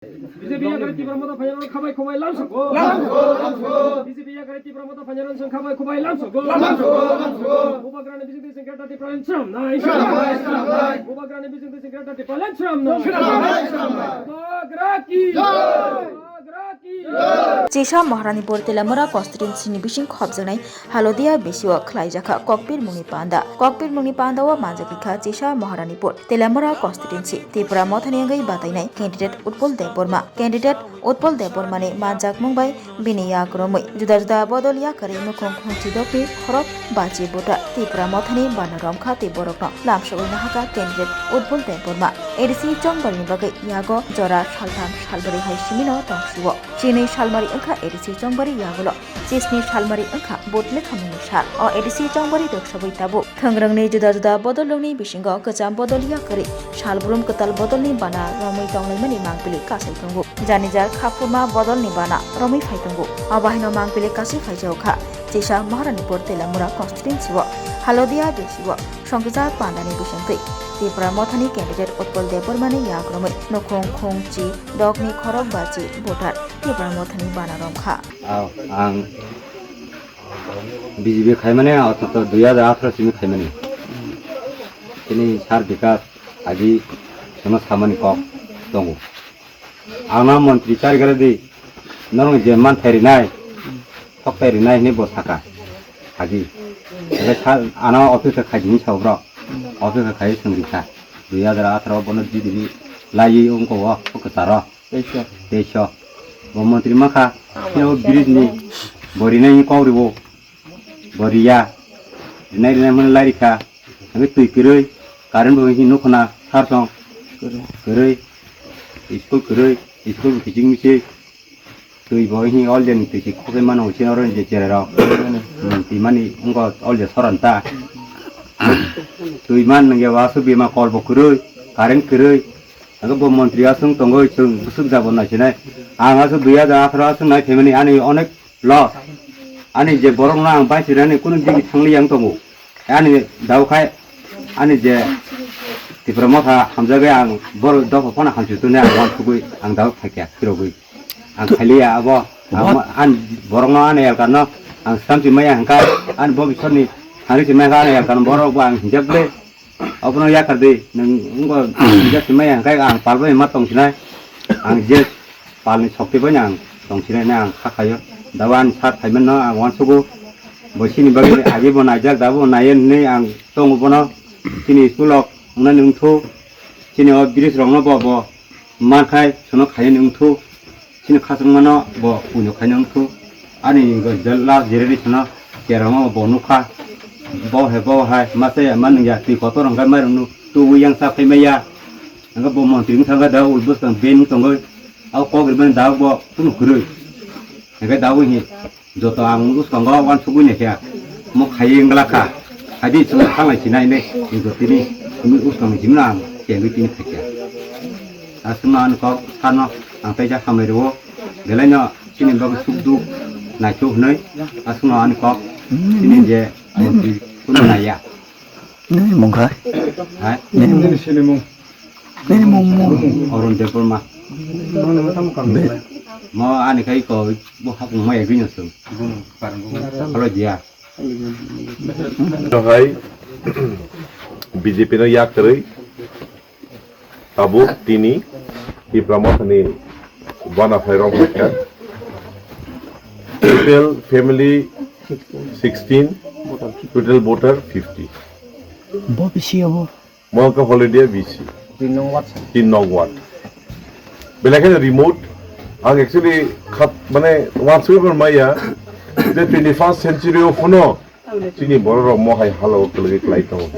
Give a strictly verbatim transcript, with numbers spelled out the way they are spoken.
B J P yakari Tipra Motha phainairok khabai khubai lamsogo. Lamsogo, lamsogo. B J P yakari Tipra Motha phainairok khabai khubai lamsogo. Lamsogo, lamsogo. Bubagrani bisingtwi sing Greater Tipraland swnamnai. Swnamnai, swnamnai. Bubagrani bisingtwi sing Greater Tipraland swnamnai. Swnamnai, swnamnai. Bubagra ki jai. Bubagra ki jai. Chisa Maharanipur Telamura constituency ni bising khopjaknai Halodia B C o khlaijakha kokpir mungni panda. Kokpir mungni panda o manjakha Chisa Maharanipur Telamura constituency Tipra Mothani wngwi batainai candidate Utpal Debbarma. Candidate Utpal Debbarmani manjakmung bai bini yak romwi juda juda bodol yakarwi nukhung khungchi dokni khorok bachi buta Tipra Mothani bana romkha tei borokno lamsogwi nahakha candidate Utpal Debbarma. A D C chongbarni bagwi yago jora saltham salbrwi hai simino tongsio. Chini salmari wngkha A D C chongbari yagulo. Chisni salmari wngkha vote lekhamungni sal. O A D C chongbari doksabwi tabuk. Thwngrwngni juda juda bodolrokni bisingo kwcham bodol yakarwi salbrum kwtal bodolni bana romwi tonglaimani mangpili kasai tongo. Jani jar khaphurma bodolni bana romwi phai tongo. Abo haino mangpili kasai phaijago kha. Chisa Maharanipur Telamura constituency o Halodia B C o songkijak pandani bisingtwi Tipra Mothani candidate Utpal Debbarmani yak romwi nukhung khungchi dokni khorok bachi voter Tipra Mothani bana romkha. Aw, ang B J P khaimani, ang ototo dui hajar atharo simi khaimani. Tini sir Bikas agi sono samani kok tongo. Ang no montri chari gare di, norong je man thai rinai, thok thai rinai hinui bo saka agi. Age sir ano office khai dini sa bro, office khai sung rikha. Dui hajar atharo bono di dini lai ongko o, o kwcharo. Teisho. Teisho. Bo montri makha, khe o bridge ni bo rinai ni kok ribo. Bo riya. Rinai rinai mani lai rikha. Hingke twi kwrwi, current bo hini nukhuna, sar song. Kwrwi. Kwrwi. School kwrwi, school bo kiching miching. Twi bo hini olden twi si khogwi mano, hini oro je cherai rok. Hmm, twi mani wngkha olde soran ta. Twi man nangya wasu bima kol bo kwrwi, current kwrwi. Ang bo montri aswng tongwi chwng bwswk jabo naisinai. Ang aswk dui hajar atharo aswk nai phaimani ani onek loss. Ani je borok no ang baisi rani kunu digi thangli yang tongo. Ani dao khai ani je Tipra Motha hamjagwi ang bor dopha phano hamsuk tuni ang uansugwi ang dao khaikha phirogwi. Ang khailiya abo ang ma-, ani borok no ani elka no ang samsi maya hangkha ani bobisor ni thangri si maya hangkha ani elka no borok bo ang hinjak le. Obono yakar di, nwng wngbo hingke simai hingke ang palbai ma tong sinai. Ang je palni sokti bai ang tong sinai, ang kha khayo. Dawan sa phaiman no ang uansugo. Bo sini bagwi agi bo naijak, dabo naiye hinui ang tongo bono. Sini school rok wngna nungthu. Sini o bridge rok no bo, bo mankhai, sono khaye nungthu. Chini khachangmano bo puino khaina wngkhu. Ani last generation no kerongma bo nukha. Bo hai bo hai masa ya man ya twi kotor hwnkhe mairung no tubu yang sa phai maya. Hwnkhe bo montri wngkha hwnkhe da ul bwskang ben wng tongwi. Abo kok rwmani da bo kunu kwrwi. Hwnkhe da bo hi joto ang bwskango uansugwi naikha. Mo khaiwi wngla kha. Hadi chwng thanglai sinai hinwi. Joto tini bwskang jimno ang kengwi tini phaikha. Aswkno ani kok sano ang teisa hambai rwo, belaino chini bagwi suk duk naithok hwnwi aswkno ani kok chini je montri kunu naiya. Nini mung kha? Hai? Nini mung. Nini mung mung. Arun Debbarma. Be- Mo ani khai ko bo hapung maya gino sung. Halo dia. Hai B J P no yakrwi. Tabuk tini Tipra Mothani bana phai rok hai kha. Total family sixteen, total voter fifty. Bo bisi abo. Mo wngkha Halodia B C. Tin nong ward. Tin nong ward. Belai kheno remote. Ang actually khat mane uansugwi maya je twenty-first century o phano chini borok rok mo hai halo kwlwgwi kwlai tongo.